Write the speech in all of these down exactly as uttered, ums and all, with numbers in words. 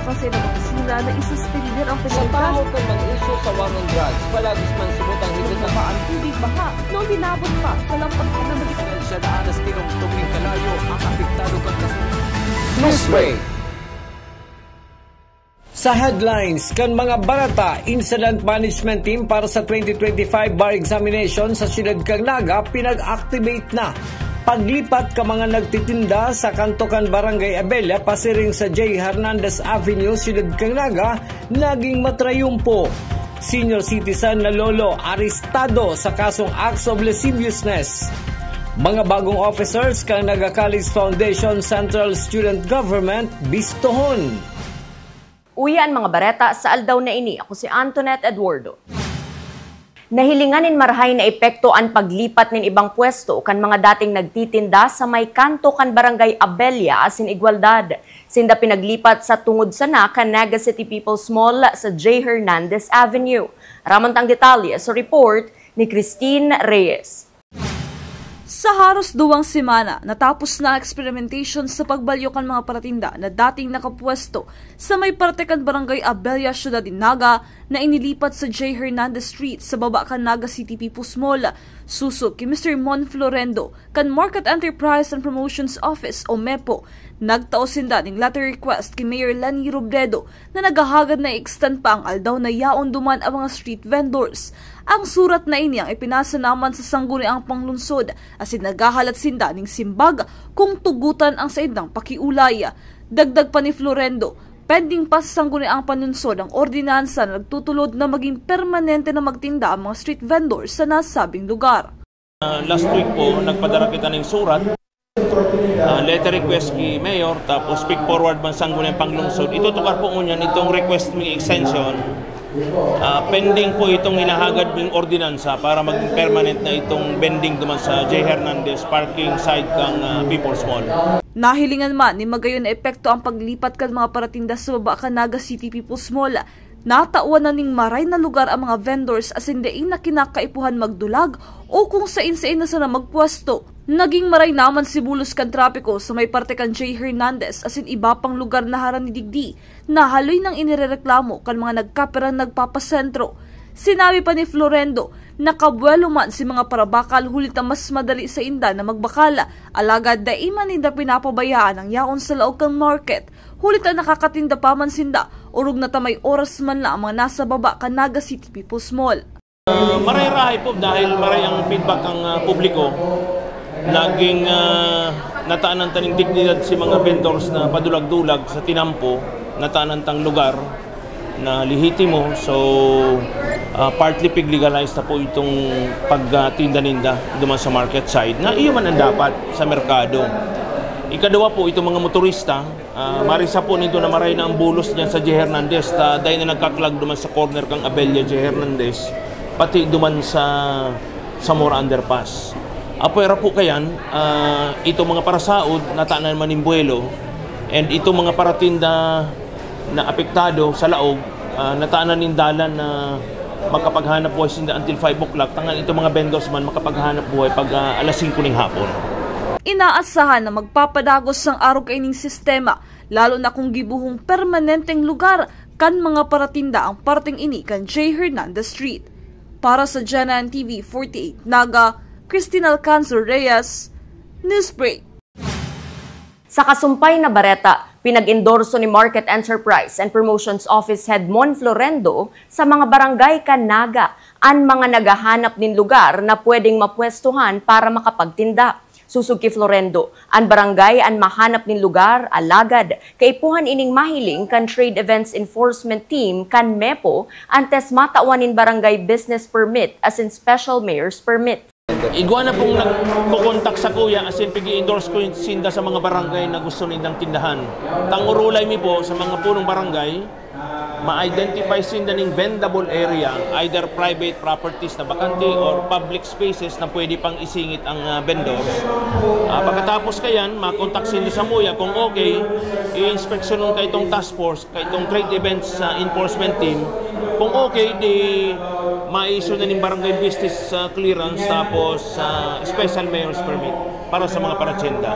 Kasi ng opisina na isuspender ang Sa pagkakita. Tahaw kan mga isyu sa war on drugs, palagis man subot ang higit na Bumaba ang tubig baha na uminabot pa sa lampas na balik. Siya na alas tinong tubig kalayo ang apektado kan kasunod. Newsbreak. Sa headlines kan mga bareta, Incident Management Team para sa twenty twenty-five bar examination sa siyudad kan Naga pinag-activate na. Paglipat ka mga nagtitinda sa kanto kan Barangay Abella pasiring sa J Hernandez Avenue, siyudad kan Naga, naging matrayumpo. Senior citizen na lolo arestado sa kasong acts of lasciviousness. Mga bagong officers kan Naga College Foundation Central Student Government bistohon. Uya an mga bareta sa aldaw na ini. Ako si Antoinette Eduardo. Nahilingan nin marahay na epekto an paglipat nin ibang pwesto kan mga dating nagtitinda sa may kanto kan Barangay Abella asin Igualdad. Sinda pinaglipat sa tungod sana kan Naga City People's Mall sa J Hernandez Avenue. Ramon tang detalye sa report ni Christine Reyes. Sa haros duwang semana, natapos na ang eksperimentasyon sa pagbalyo kan mga paratinda na dating nakapwesto sa may parte kan Barangay Abella, Syudad nin Naga, na inilipat sa J Hernandez Street sa baba kan Naga City People's Mall. Suso ki Mister Mon Florendo kan Market Enterprise and Promotions Office o MEPO, nagtao sinda ning letter request ki Mayor Leni Robredo na naghahagad na i-extend pa ang aldaw na yaon duman ang mga street vendors. Ang surat na ini ang ipinasa naman sa Sangguniang Panglungsod asin naghahalat sinda ning simbag kung tugotan ang saindang pakiolay. Dagdag pa ni Florendo, pending pa sa Sangguniang Panlungsod ang ordinansa na nagtutulod na maging permanente na magtinda ang mga street vendors sa nasabing lugar. Ah, last week po, nagpadara kita ng surat, ah, letter request ki Mayor, tapos speak forward man Sangguniang Panglungsod. Itutukar po ngunyan itong request ng extension. Ah, pending po itong hinahagad ng ordinansa para maging permanent na itong vending duman sa J Hernandez parking side kang, ah, People's Mall. Nahilingan man ni magayon na epekto ang paglipat kan mga paratinda sa baba kan Naga City People's Mall. Natawan na ning maray na lugar ang mga vendors asin dai na kinakaipuhan magdulag o kung sain-sain na sana magpwesto. Naging maray naman si bulos kan trapiko sa may parte kan J Hernandez asin iba pang lugar na harani digdi na haloy nang inirereklamo kan mga nagkapirang nagpapasentro. Sinabi pa ni Florendo, nakabuwelo man si mga parabakal huli ta mas madali sainda na magbakal, alagad dai man ninda pinapabayaan ang yaon sa laog kan market. Huli ta nakakatinda pa man sinda, orog na ta may oras man lang ang mga nasa baba kan Naga City People's Mall. Ah, maray-rahay po dahil maray ang feedback ng, ah, publiko. Naging, ah, nataanan ta ning dignidad si mga vendors na padulag-dulag sa tinampo, nataanan tang lugar na lehitimo. So, ah, partly pig-legalize na po itong pagtinda ninda duman sa market side, na iyo man ang dapat sa merkado. Ikaduwa po, itong mga motorista, ah, marisa po nito na maray na ang bulos niyan sa J Hernandez, ta dai na nagkaklag duman sa corner kang Abella, J Hernandez, pati duman sa Zamora Underpass. Apwera po kayan, ah, itong mga parasaod, nataanan man ning buwelo, and itong mga paratinda na apektado sa laog, ah, nataanan nin dalan na makapaghanap buhay sinda until five o'clock, tangan itong mga vendors man makapaghanap buhay pag, ah, alas singko ning hapon. Inaasahan na magpapadagos ang arog kaining sistema, lalo na kung gibohong permanenteng lugar kan mga paratinda ang parteng ini kan J Hernandez Street. Para sa G N N T V forty-eight Naga, Christine Alcanzar Reyes, Newsbreak. Sa kasumpay na bareta, pinag-endorso ni Market Enterprise and Promotions Office Head Mon Florendo sa mga barangay kan Naga an mga naghahanap nin lugar na pwedeng mapwestuhan para makapagtinda. Susugi Florendo, an barangay an mahanap nin lugar, alagad kaipuhan ining mahiling kan Trade Events Enforcement Team kan MEPO antes matawan nin barangay business permit asin special mayor's permit. Igwa na pong nagkokontak sa kuya asin pigi-endorse ko sinda sa mga barangay na gusto nindang tindahan. Tangurulay mi po sa mga punong barangay, ma-identify sinda ning vendable area, either private properties na bakante or public spaces na pwede pang isingit ang, ah, vendors. Ah, pagkatapos kayan, makontak sinda sa muya. Kung okay, i-inspeksyonon ka itong task force, ka itong trade events, ah, enforcement team. Kung okay, di ma-issue na ning barangay business, ah, clearance, tapos, ah, special mayor's permit para sa mga paratyenda.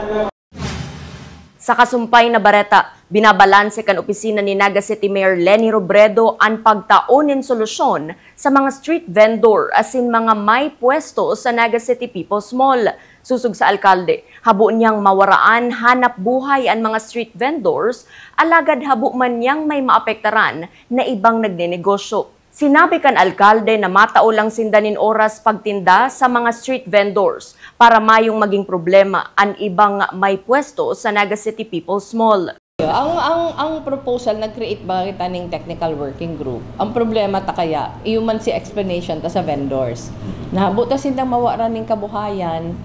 Sa kasumpay na bareta, binabalanse kan opisina ni Naga City Mayor Leni Robredo an pagtao nin solusyon sa mga street vendor asin mga may pwesto sa Naga City People's Mall. Sosog sa alkalde, habo niyang mawaraan hanap buhay an mga street vendors, alagad habo man niyang may maapektaran na ibang nagnenegosyo. Sinabi kan alkalde na matao lang sinda nin oras pagtinda sa mga street vendors para mayong maging problema an ibang may pwesto sa Naga City People's Mall. Ang, ang, ang proposal, nag-create ba kita ning technical working group? Ang problema ta kaya, iyo man si explanation ta sa vendors. Nahabo ta sindang mawaran ning kabuhayan,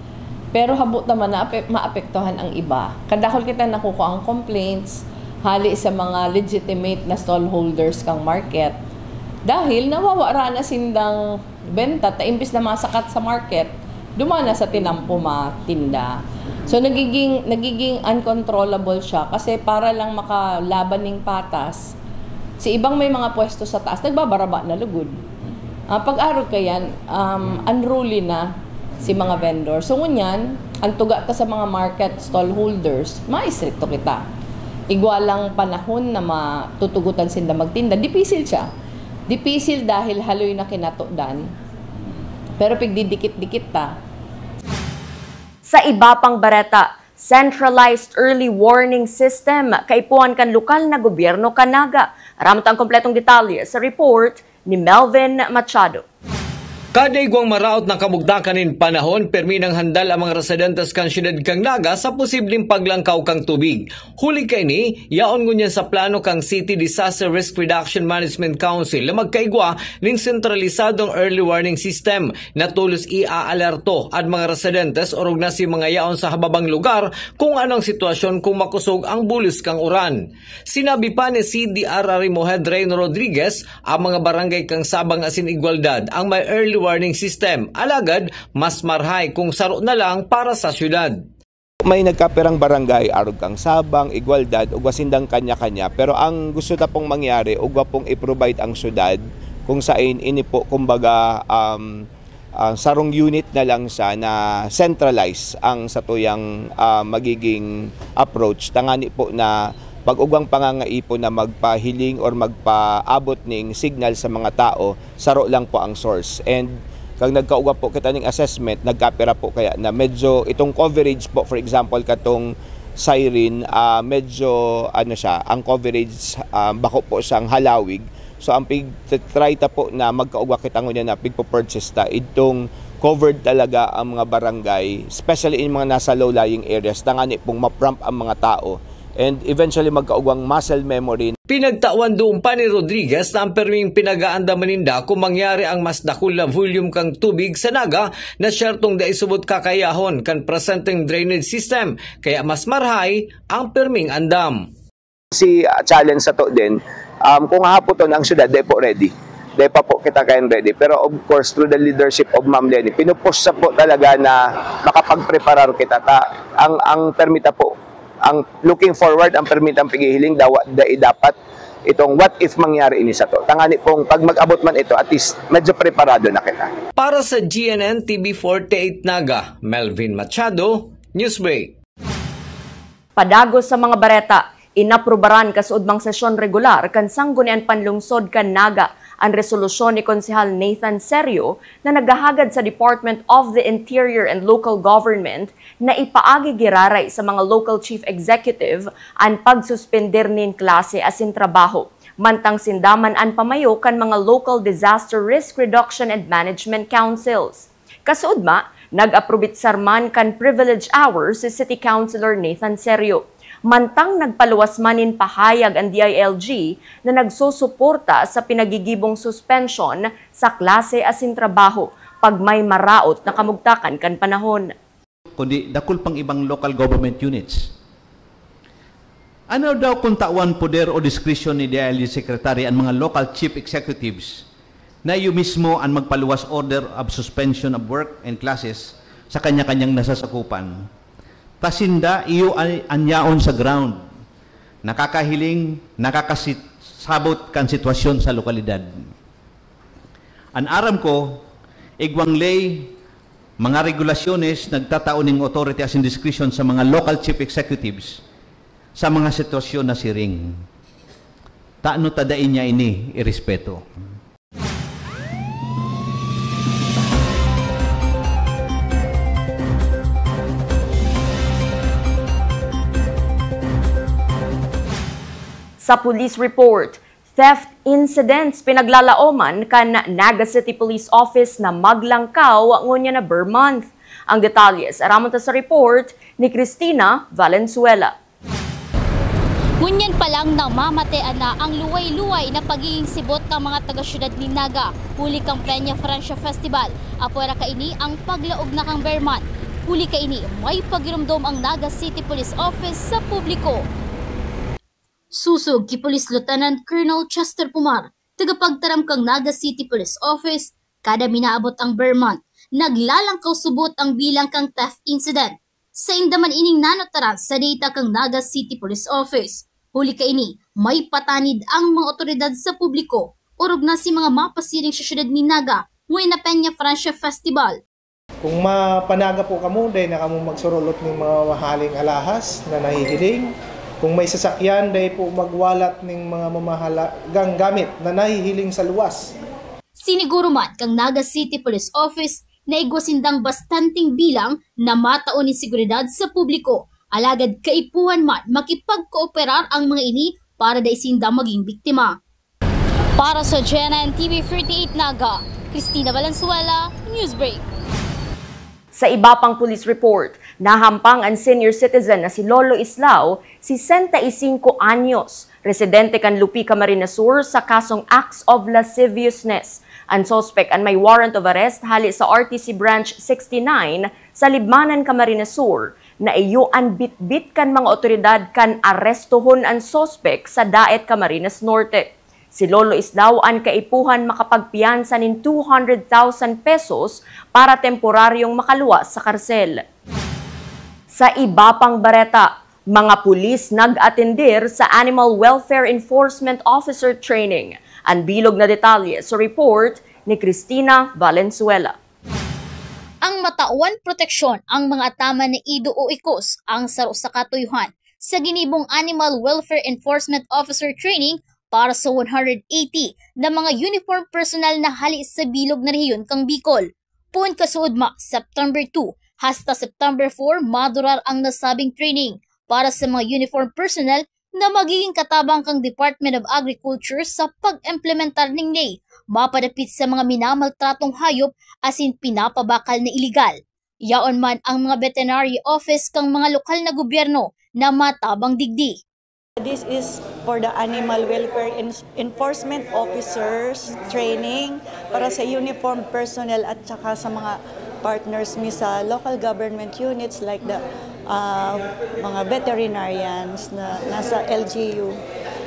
pero habo ta man na ape-, maapektuhan ang iba. Kadakul kita nakukuha ang complaints, hali sa mga legitimate na stall holders kang market, dahil nawawara na sindang benta ta imbis na masakat sa market, dumana sa tinampo matinda. So, nagiging, nagiging uncontrollable siya kasi para lang makalaban ning patas, si ibang may mga pwesto sa taas, nagbabaraba na lugod. Ah, pag-arog kayan, um, unruly na si mga vendor. So, ngunyan, ang tuga ta sa mga market stall holders, maistrikto kita. Igwa lang panahon na matutugutan sinda magtinda, dipisil siya. Dipisil dahil haloy na kinatodan. Pero pigdidikit-dikit ta. Sa iba pang bareta, centralized early warning system kaipuhan kan lokal na gobyerno kan Naga. Aram ta ang kompletong detalye sa report ni Melvin Machado. Kada igwang maraot na kamugtakan nin panahon, permi nang handal ang mga residentes kan siyudad kan Naga sa posibleng paglangkaw kan tubig. Huli kaini, yaon ngunyan sa plano kan City Disaster Risk Reduction Management Council na magkaigwa nin sentralisadong early warning system na tolos iaalerto an mga residentes orog na si mga yaon sa hababang lugar kung ano ang sitwasyon kung makosog ang bulos kan uran. Sinabi pa ni C D R R M O Head Reyno Rodriguez, ang mga barangay kan Sabang asin Igualdad ang may early warning system, alagad mas marahay kung saro na lang para sa siyudad. May nagkapirang barangay, arog kan Sabang, Igualdad, ugwa sindang kanya-kanya. Pero ang gusto ta pong mangyari, ugwa pong i-provide ang syudad kung sain ini po, kumbaga, um, ah, sarong unit na lang siya na centralize ang satuyang, ah, magiging approach. Tangani po na pag-ugwang pangangaipon na magpahiling or magpaabot ning signal sa mga tao, saro lang po ang source. And kag nagkaugwa po kita ning assessment, nagkapira po kaya na medyo itong coverage po, for example, katong siren, ah, medyo ano siya, ang coverage, ah, bako po siyang halawig. So ang pig-try ta po na magkaugwa kita ngunyan na pigpo-purchase ta, idtong covered talaga ang mga barangay, especially in mga nasa low-lying areas, tangani pong ma-prompt ang mga tao and eventually magkaugwang muscle memory. Pinagtawan duon pa ni Rodriguez na ang perming pinag-aandaman ninda kung mangyari ang mas dakul na volume kan tubig sa Naga na siyertong dai subot kakayahon kan presenteng drainage system, kaya mas marahay ang perming andam. Si ah, challenge sato din, um, kung hahapoton ang syudad, dai po ready. Dai pa po kita kayan ready. Pero of course, through the leadership of Ma'am Leni, pinupush sa po talaga na makapagpreparar kita. Ta, ang, ang permita po, ang looking forward, ang permitang pighihiling, dawa, dai dapat itong what if mangyari ini sato. Tangani pong pag mag-abot man ito, at least medyo preparado na kita. Para sa G N N T V forty-eight Naga, Melvin Machado, Newsbreak. Padagos sa mga bareta, inaprubaran kasuodmang sesyon regular kan Sanggunian Panlungsod kan Naga an resolusyon ni Konsehal Nathan Serio na naghahagad sa Department of the Interior and Local Government na ipaagi giraray sa mga local chief executive an pagsuspender nin klase asin trabaho, mantang sinda man an pamayo kan mga local disaster risk reduction and management councils. Kasuodma, nag-aprobitsar man kan privilege hours si City Councilor Nathan Serio. Mantang nagpaluwas man nin pahayag an D I L G na nagsusuporta sa pinagigibong suspensyon sa klase asin trabaho pag may maraot na kamugtakan kan panahon. Kundi dakul pang ibang local government units. Ano daw kung tawan poder o diskresyon ni D I L G Secretary an mga local chief executives na iyo mismo an magpaluwas order of suspension of work and classes sa kanya-kanyang nasasakupan? Ta sinda iyo an yaon sa ground, nakakahiling, nakakasabot kan sitwasyon sa lokalidad. An aram ko, igwang ley, mga regulasyones nagtatao ning authority asin discretion sa mga local chief executives Sa mga sitwasyon na siring, tano ta dai niya ini irespeto? Sa police report, theft incidents pinaglalaoman kan Naga City Police Office na maglangkaw ngunyan na ber month. Ang detalye sa aramon ta sa report ni Christina Valenzuela. Ngunyan pa lang namamatean na ang luway-luway na pagiging sibot kan mga taga-syudad nin Naga, huli kan Peña Francia Festival. Apwera kaini ang paglaog na kan ber month. Huli kaini, may pagiromdom ang Naga City Police Office sa publiko. Sosog ki Police Lieutenant Colonel Chester Pumar, tagapagtaram kan Naga City Police Office, kada minaabot ang ber month, naglalangkaw subot ang bilang kan theft incident. Sainda man ining nanotaran sa data kan Naga City Police Office. Huli kaini, may patanid ang mga otoridad sa publiko, orog na si mga mapasiring sa syudad nin Naga, ngunyan na Peña Francia Festival. Kung mapanaga po kamo, dai na kamo magsurulot nin mga mamahaling alahas na nahihiling. Kung may sasakyan, dai po magwalat nin mga mamahalagang gamit na nahihiling sa luwas. Siniguro man kan Naga City Police Office na igwa sindang bastanteng bilang na matao nin seguridad sa publiko, alagad kaipuhan man makipagkooperar ang mga ini para dai sinda maging biktima. Para sa G N N T V thirty-eight Naga, Christina Valenzuela, Newsbreak. Sa iba pang police report, nahampang an senior citizen na si Lolo Islao, sesenta y cinco anyos, residente kan Lupi, Camarines Sur, sa kasong acts of lasciviousness. An suspek an may warrant of arrest hali sa R T C Branch sixty-nine sa Libmanan, Camarines Sur, na iyo an bitbit kan mga otoridad kan arestohon an suspek sa Daet, Camarines Norte. Si Lolo Islao an kaipuhan makapagpiyansa nin two hundred thousand pesos para temporaryong makaluwas sa karsel. Sa iba pang bareta, mga pulis nag-atender sa Animal Welfare Enforcement Officer Training. An bilog na detalye sa report ni Christina Valenzuela. Ang matawan proteksyon ang mga ataman na ido o ikos ang saro sa katuyuhan sa ginibong Animal Welfare Enforcement Officer Training para sa one hundred eighty na mga uniform personnel na hali sa bilog na rehiyon kan Bicol. Poon kasuodma, September two hasta September four, madurar ang nasabing training para sa mga uniform personnel na magiging katabang kan Department of Agriculture sa pag-implementar nin ley mapadapit sa mga minamaltratong hayop asin pinapabakal na iligal. Yaon man ang mga veterinary office kan mga lokal na gobyerno na matabang digdi. This is for the Animal Welfare Enforcement Officers training para sa uniformed personnel at saka sa mga partners mi sa local government units like the uh, mga veterinarians na nasa L G U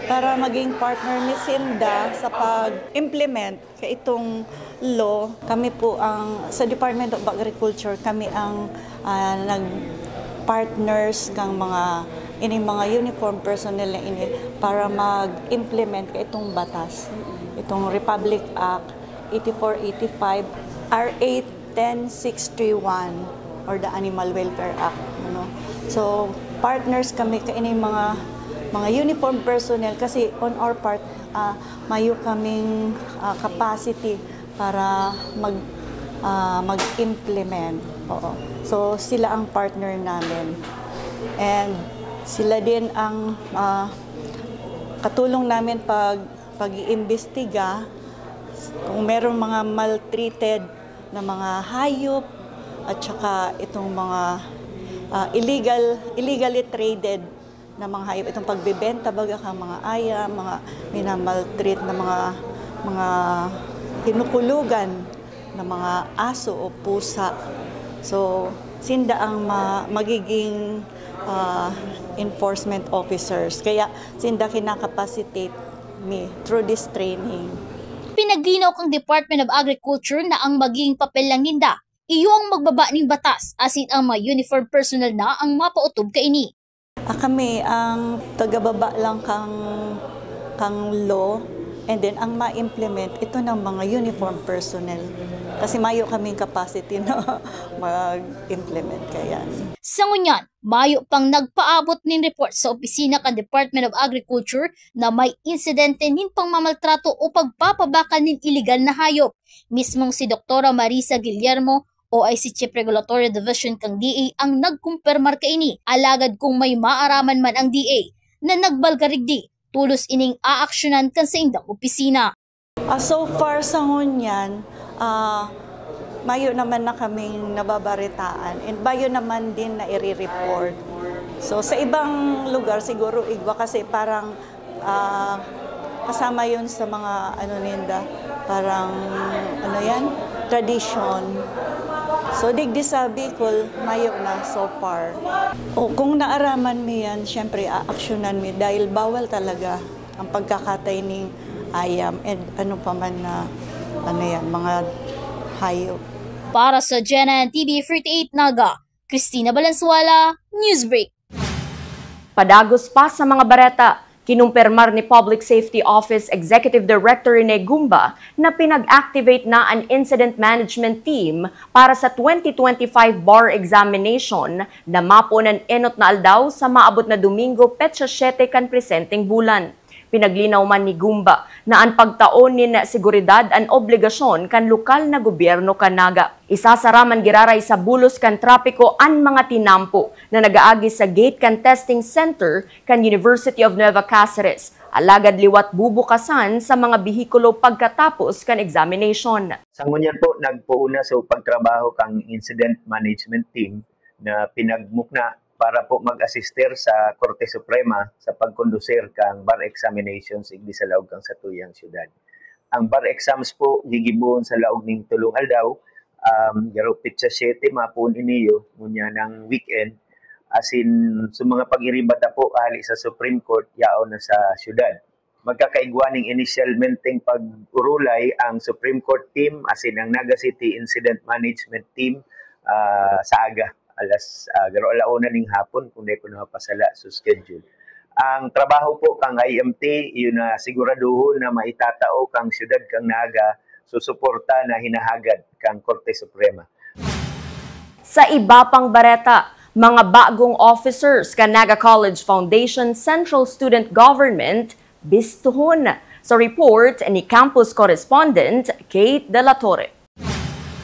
para maging partner mi sinda sa pag-implement kaitong law. Kami po ang, sa Department of Agriculture, kami ang uh, nag-partners kang mga ining mga uniform personnel na ini para mag-implement ka itong batas, itong Republic Act eighty-four eighty-five, R eight ten six three one or the Animal Welfare Act, you know. So, partners kami kaining mga mga uniform personnel kasi on our part uh, mayo kaming uh, capacity para mag uh, mag-implement. Oo. So sila ang partner namin. And sila din ang uh, katulong namin pag pag-iimbestiga kung meron mga maltreated na mga hayop at saka itong mga uh, illegal illegally traded na mga hayop, itong pagbebenta baga ka mga ayam, mga minamaltreat na mga mga kinukulugan na mga aso o pusa. So sinda ang ma- magiging uh, enforcement officers. Kaya sinda kinakapacitate me through this training. Pinaglinaw kang Department of Agriculture na ang magiging papel lang ninda iyo ang magbaba ning batas asin ang mga uniform personnel na ang mapautob kaini. Ah, kami ang tagababa lang kang kang law And then, ang ma-implement, ito ng mga uniform personnel. Kasi mayo kaming capacity na mag-implement kaya. Sa ngunyan, mayo pang nagpaabot nin report sa opisina kan Department of Agriculture na may insidente nin pangmamaltrato o pagpapabakal nin iligal na hayop. Mismong si Doktora Marisa Guillermo, O I C Chief Regulatory Division kan D A, ang nagkumpirmar kaini. Alagad kung may maaraman man ang D A na nagbalga digdi, tolos ining aaksyonan kan saindang opisina. Ah, so far sa ngunyan, ah, mayo naman na kaming nababaritaan and mayo naman din na i-report. So sa ibang lugar siguro igwa kasi parang ah, kasama yun sa mga ano ninda, parang ano yan, tradition. So digdi sa Bicol, mayo na so far. O kung naaraman mi yan, syempre aaksyonan mi dahil bawal talaga ang pagkakatay ning ayam and ano pa man na ano yan, mga hayop. Para sa G N N T V forty-eight Naga, Christina Valenzuela, Newsbreak. Padagos pa sa mga bareta, kinumpirmar ni Public Safety Office Executive Director Rene Gumba na pinag-activate na an Incident Management Team para sa twenty twenty-five bar examination na mapoon an enot na aldaw sa maabot na Domingo, petsa siyete kan presenteng bulan. Pinaglinaw man ni Gumba na an pagtao nin seguridad an obligasyon kan lokal na gobyerno kan Naga. Isasara man giraray sa bulos kan trapiko an mga tinampo na nag-aagi sa gate kan testing center kan University of Nueva Caceres, alagad liwat bubukasan sa mga behikulo pagkatapos kan examination. Sa ngunyan po, nagpoon na so pagtrabaho kang incident management team na pinagmukna para po mag-assister sa Korte Suprema sa pagkondusir kang bar examinations igdi sa laog kang satuyang syudad. Ang bar exams po gigibohon sa laog ning tulong aldaw, um, garo petsa siyete mapoon iniyo, ngunyan ang weekend, asin sa mga pag-iriba ta po hali sa Supreme Court, yaon na sa syudad. Magkakaigwa ning inisyalmenteng pag-urulay ang Supreme Court team asin ang Naga City Incident Management Team, ah, sa aga, alas, ah, garo ala una ning hapon, kung di ko napasala sa schedule. Ang trabaho po kang I M T, yun na siguraduhon na maitatao kang syudad kang Naga, susuporta na hinahagad kang Korte Suprema. Sa iba pang bareta, mga bagong officers kan Naga College Foundation Central Student Government bistohon. Sa report ni campus correspondent Kate De La Torre.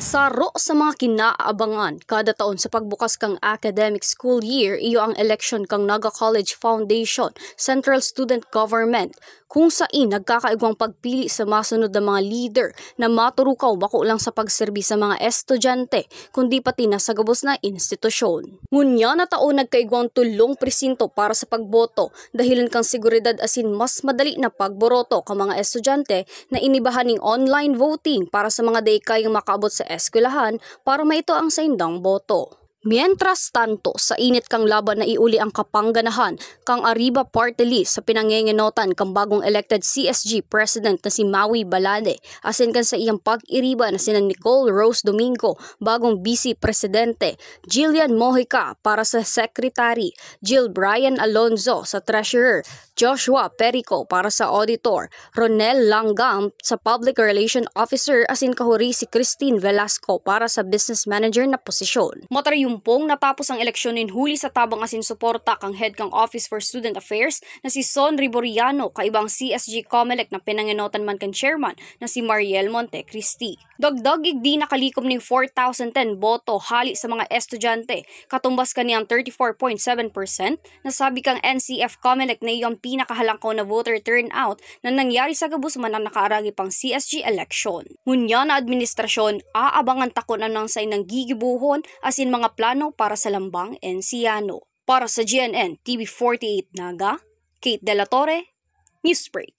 Saro sa mga kinaabangan kada taon sa pagbukas kang academic school year iyo ang eleksyon kang Naga College Foundation Central Student Government, kung sain nagkakaigwang pagpili sa masunod na mga leader na maturukaw bako lang sa pagserbi sa mga estudyante, kundi pati na sa gabos na institusyon. Ngunyan na taon nagkaigwang tulong presinto para sa pagboto, dahilan kan seguridad asin mas madali na pagboroto kan mga estudyante na inibahan ning online voting para sa mga dai kayang makaabot sa eskwelahan para maitua ang saindang boto. Mientras tanto, sa init kang laban na iuli ang kapangganahan kang Arriba Party List sa pinangengenotan kang bagong elected C S G President na si Maui Balade, asin kan saiyang pag-iriba na sina Nicole Rose Domingo, bagong Vice Presidente, Jillian Mojica para sa Secretary, Jill Brian Alonzo sa Treasurer, Joshua Perico para sa Auditor, Ronel Langgam sa Public Relation Officer asin kahuri si Christine Velasco para sa Business Manager na posisyon. Matrayumpong natapos ang eleksyon nin huli sa tabang asin suporta kang Head kang Office for Student Affairs na si Son Riboriano kaiba ang C S G Comelec na pinangenotan man kan Chairman na si Mariel Montecristi. Dagdag igdi nakalikom nin four thousand ten boto hali sa mga estudyante, katumbas kaniyang thirty-four point seven percent, nasabi kang N C F Comelec na iyo ang pinakahalangkaw na voter turnout na nangyari sa gabos man na nakaaragi pang C S G election. Ngunyan na administrasyon, aabangan ta kun ano ang saindang gigibohon asin mga plano para sa lambang Enciano. Para sa G N N T V forty-eight Naga, Kate De La Torre, Newsbreak.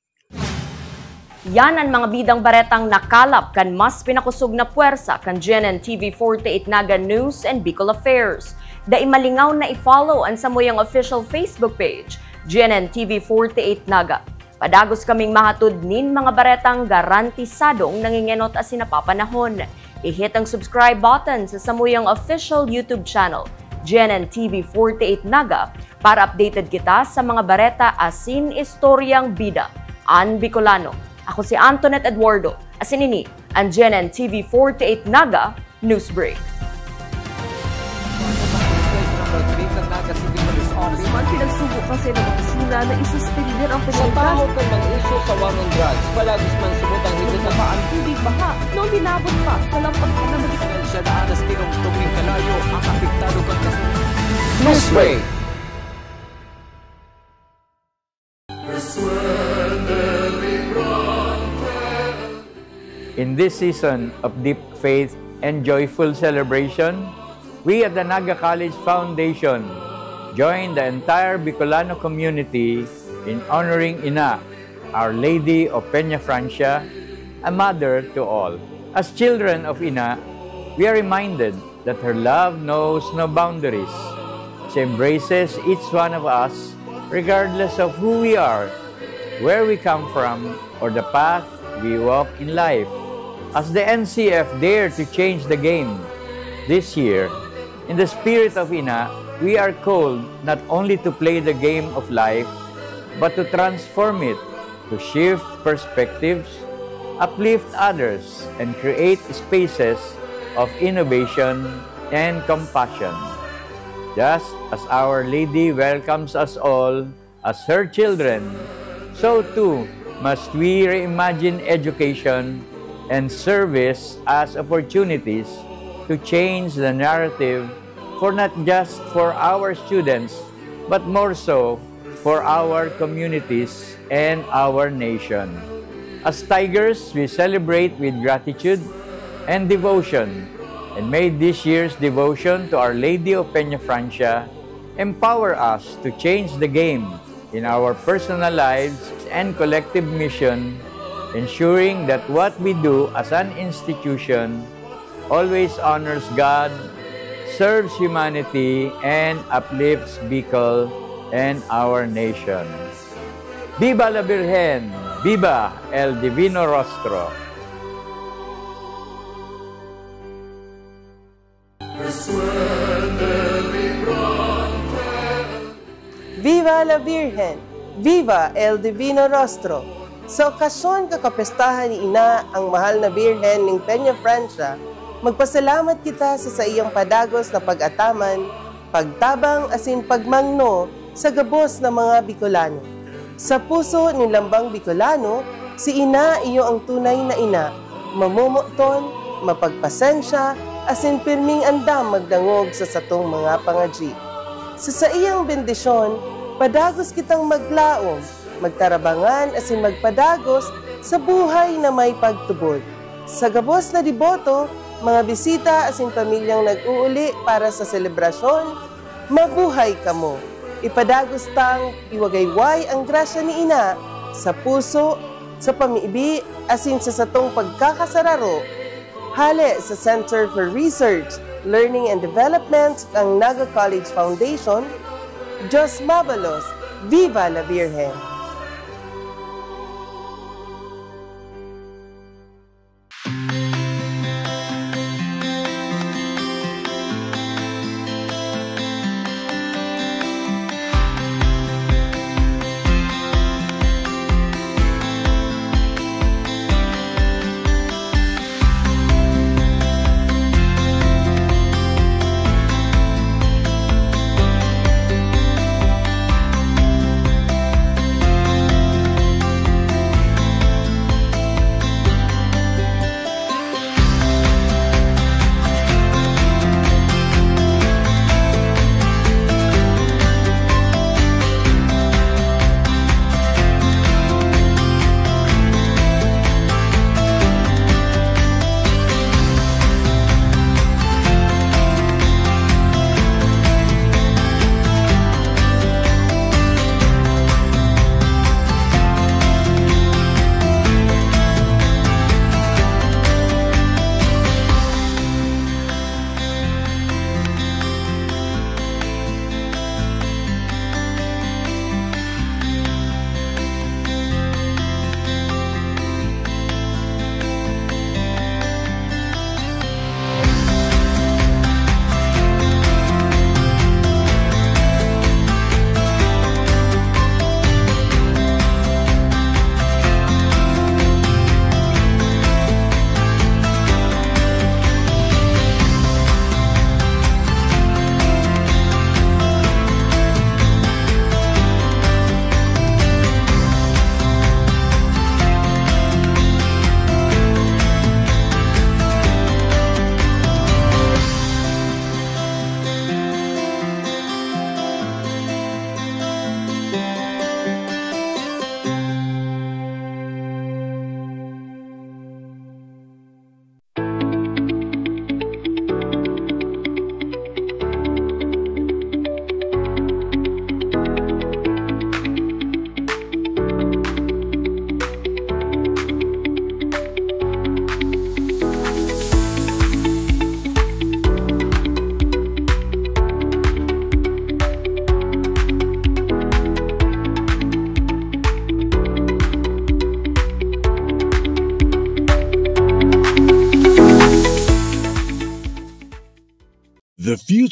Yan an mga bidang baretang nakalap kan mas pinakosog na pwersa kan G N N T V forty-eight Naga News and Bicol Affairs. Dai malingaw na i-follow an samuyang official Facebook page, G N N T V forty-eight Naga. Padagos kaming mahatod nin mga baretang garantisadong nangengenot asin napapanahon. I-hit ang subscribe button sa samuyang official YouTube channel, G N N T V forty-eight Naga, para updated kita sa mga bareta asin istoryang bida. An Bicolano, Ako si Antoinette Eduardo, asin ini an G N N T V forty-eight Naga Newsbreak. Mas man pinagsubo kasi ng opisina na isuspender ang Sa pagkakita tahaw kan mga isyu sa war on drugs, palagis man subot ang higit na Nagmaba ang tubig baha noong binabot pa sa lampag na magiging Dahil siya daan na tinungtong nin kalayo ang apektado kan kasunod. Newsbreak. In this season of deep faith and joyful celebration, we at the Naga College Foundation join the entire Bicolano community in honoring Ina, Our Lady of Peña Francia, a mother to all. As children of Ina, we are reminded that her love knows no boundaries. She embraces each one of us regardless of who we are, where we come from, or the path we walk in life. As the N C F dare to change the game this year, in the spirit of Ina, we are called not only to play the game of life, but to transform it, to shift perspectives, uplift others, and create spaces of innovation and compassion. Just as Our Lady welcomes us all as her children, so too must we reimagine education and service as opportunities to change the narrative for not just for our students, but more so for our communities and our nation. As Tigers, we celebrate with gratitude and devotion, and may this year's devotion to Our Lady of Peña Francia empower us to change the game in our personal lives and collective mission, ensuring that what we do as an institution always honors God, serves humanity, and uplifts Bicol and our nation. Viva la Virgen! Viva El Divino Rostro! Viva la Virgen! Viva El Divino Rostro! Sa okasyon kan kapestahan ni Ina, ang mahal na Birhen nin Peña Francia, magpasalamat kita sa saiyang padagos na pag-ataman, pagtabang asin pagmangno sa gabos na mga Bicolano. Sa puso nin lambang Bicolano, si Ina iyo ang tunay na ina, mamomoton, mapagpasensya, asin pirming andam magdangog sa satong mga pangadyi. Sa saiyang bendisyon, padagos kitang maglaom, magtarabangan asin magpadagos sa buhay na may pagtubod. Sa gabos na deboto, mga bisita asin pamilyang nag-uuli para sa selebrasyon, mabuhay kamo! Ipadagos tang iwagayway ang grasya ni Ina sa puso, sa pamibi, asin sa satong pagkakasararo. Hale sa Center for Research, Learning and Development kan Naga College Foundation, Diyos mabalos, Viva la Virgen!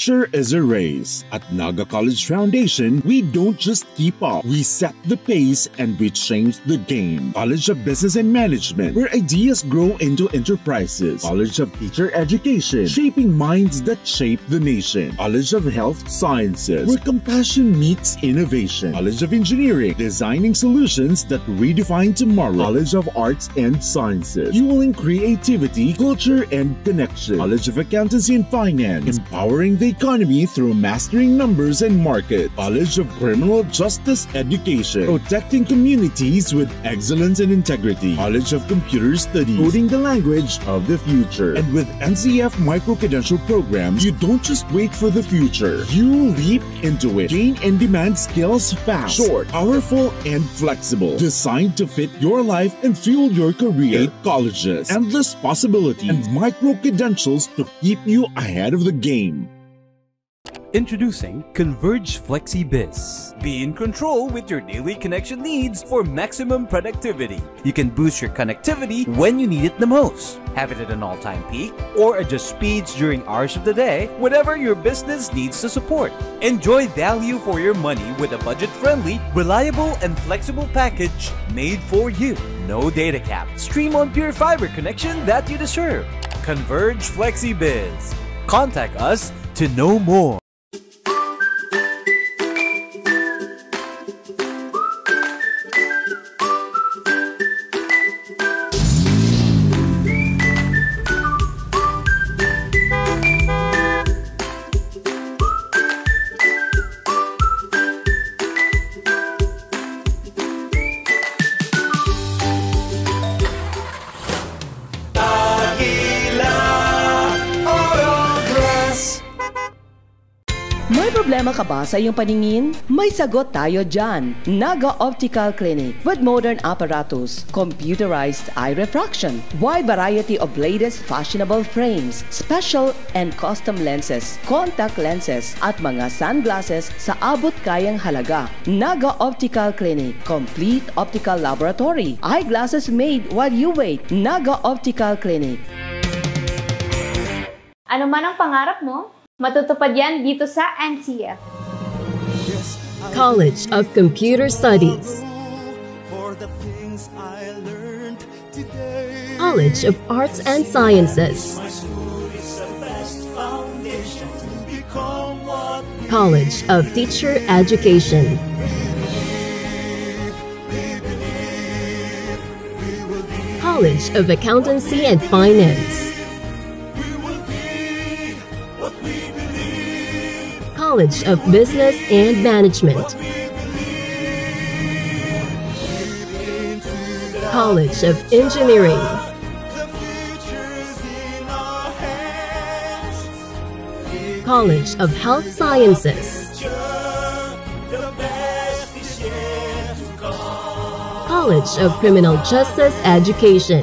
Future is a race. At Naga College Foundation, we don't just keep up, we set the pace and we change the game. College of Business and Management, where ideas grow into enterprises. College of Teacher Education, shaping minds that shape the nation. College of Health Sciences, where compassion meets innovation. College of Engineering, designing solutions that redefine tomorrow. College of Arts and Sciences, fueling creativity, culture, and connection. College of Accountancy and Finance, empowering the economy through mastering numbers and market. College of Criminal Justice Education, protecting communities with excellence and integrity. College of Computer Studies, coding the language of the future. And with N C F micro-credential programs, you don't just wait for the future. You leap into it. Gain in-demand skills fast, short, powerful, and flexible. Designed to fit your life and fuel your career. Eight colleges, endless possibilities, and micro-credentials to keep you ahead of the game. Introducing Converge FlexiBiz. Be in control with your daily connection needs for maximum productivity. You can boost your connectivity when you need it the most. Have it at an all-time peak or adjust speeds during hours of the day, whatever your business needs to support. Enjoy value for your money with a budget-friendly, reliable, and flexible package made for you. No data cap. Stream on pure fiber connection that you deserve. Converge FlexiBiz. Contact us to know more. May problema ka ba sa iyong paningin? May sagot tayo dyan! Naga Optical Clinic with modern apparatus, computerized eye refraction, wide variety of latest fashionable frames, special and custom lenses, contact lenses, at mga sunglasses sa abot kayang halaga. Naga Optical Clinic, complete optical laboratory, eyeglasses made while you wait. Naga Optical Clinic. Ano man ang pangarap mo, matutupad yan dito sa N C F. College of Computer Studies. College of Arts and Sciences. College of Teacher Education. College of Accountancy and Finance. College of Business and Management. College of Engineering. College of Health Sciences. College of Criminal Justice Education.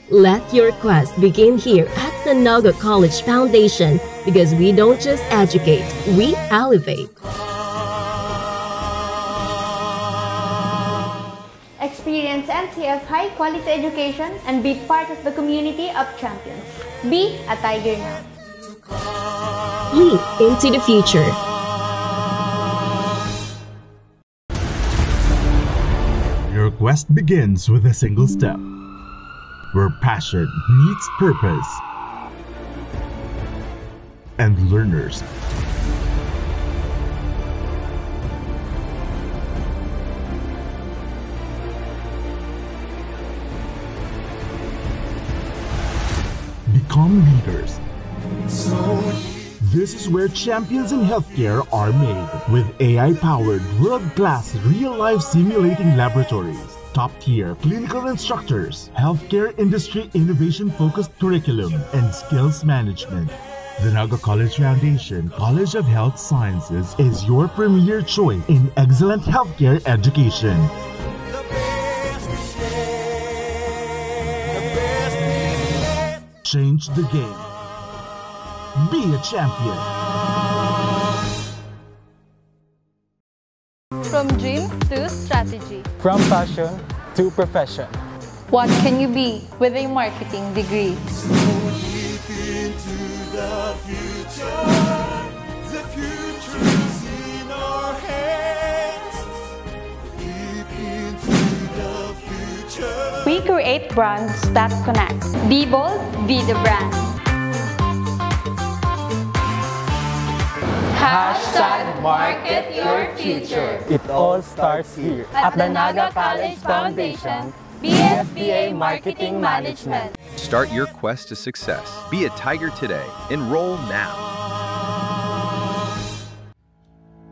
Let your quest begin here at the Naga College Foundation, because we don't just educate, we elevate. Experience N C F's high-quality education and be part of the community of champions. Be a Tiger now. Leap into the future. Your quest begins with a single step, where passion meets purpose and learners become leaders. This is where champions in healthcare are made, with A I-powered, world-class, real-life simulating laboratories, top-tier clinical instructors, healthcare industry innovation-focused curriculum, and skills management. The Naga College Foundation College of Health Sciences is your premier choice in excellent healthcare education. Change the game. Be a champion. From dreams to strategy. From passion to profession. What can you be with a marketing degree? Create brands that connect. Be bold, be the brand. Hashtag market your future. It all starts here. At the Naga College Foundation, B S B A Marketing Management. Start your quest to success. Be a tiger today. Enroll now.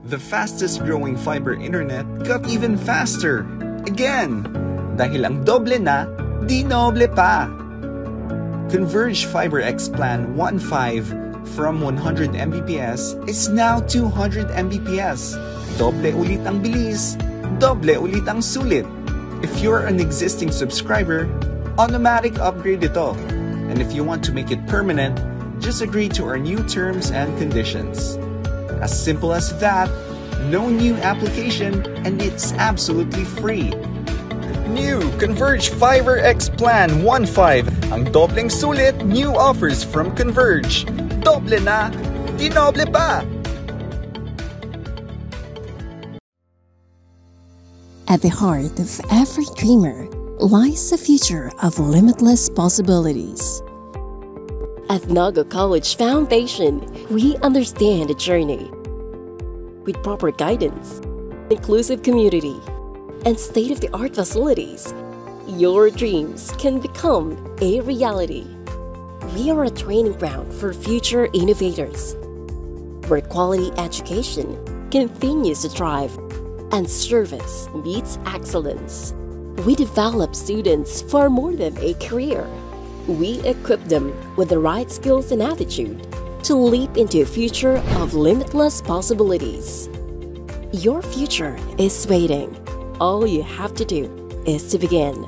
The fastest growing fiber internet got even faster again! Dahil ang doble na, dinoble pa! Converge Fiber X Plan one five from one hundred M B P S is now two hundred M B P S. Doble ulit ang bilis, doble ulit ang sulit. If you're an existing subscriber, automatic upgrade ito. And if you want to make it permanent, just agree to our new terms and conditions. As simple as that, no new application, and it's absolutely free. New Converge Fiber X Plan one five. Ang dobleng sulit, new offers from Converge. Doble na, dinoble pa! At the heart of every dreamer lies a future of limitless possibilities. At Naga College Foundation, we understand the journey. With proper guidance, inclusive community, and state-of-the-art facilities, your dreams can become a reality. We are a training ground for future innovators, where quality education continues to thrive and service meets excellence. We develop students for more than a career. We equip them with the right skills and attitude to leap into a future of limitless possibilities. Your future is waiting. All you have to do is to begin.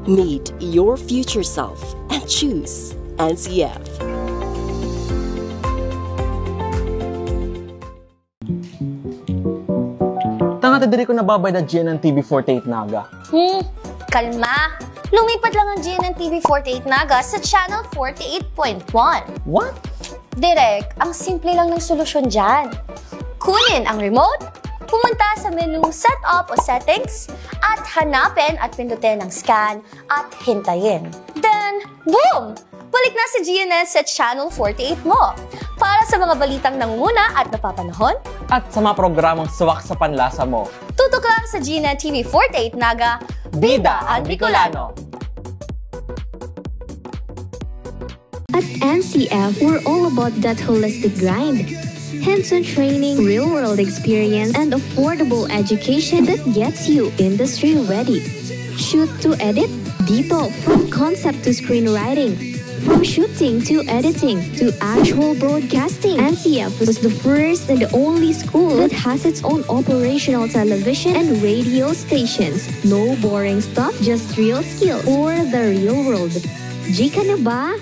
Meet your future self and choose N C F. Tanga ta diri ko nababayad na G N N T V forty-eight Naga. Hmm, kalma. Lumipat lang ang G N N T V forty-eight Naga sa Channel forty-eight point one. What? Direk, ang simple lang ng solusyon dyan. Kunin ang remote, pumunta sa menu Setup o Settings, at hanapin at pindutin ang Scan at hintayin. Then, boom! Balik na si G N N sa Channel forty-eight mo. Para sa mga balitang nanguna at napapanahon, At sa mga programang swak sa panlasa mo. Tutok lang sa G N N T V forty-eight Naga, Bida ang Bicolano. At N C F, we're all about that holistic grind. Hands-on training, real-world experience, and affordable education that gets you industry-ready. Shoot to edit? Dito, from concept to screenwriting. From shooting to editing to actual broadcasting, N C F was the first and the only school that has its own operational television and radio stations. No boring stuff, just real skills for the real world. G ka na ba?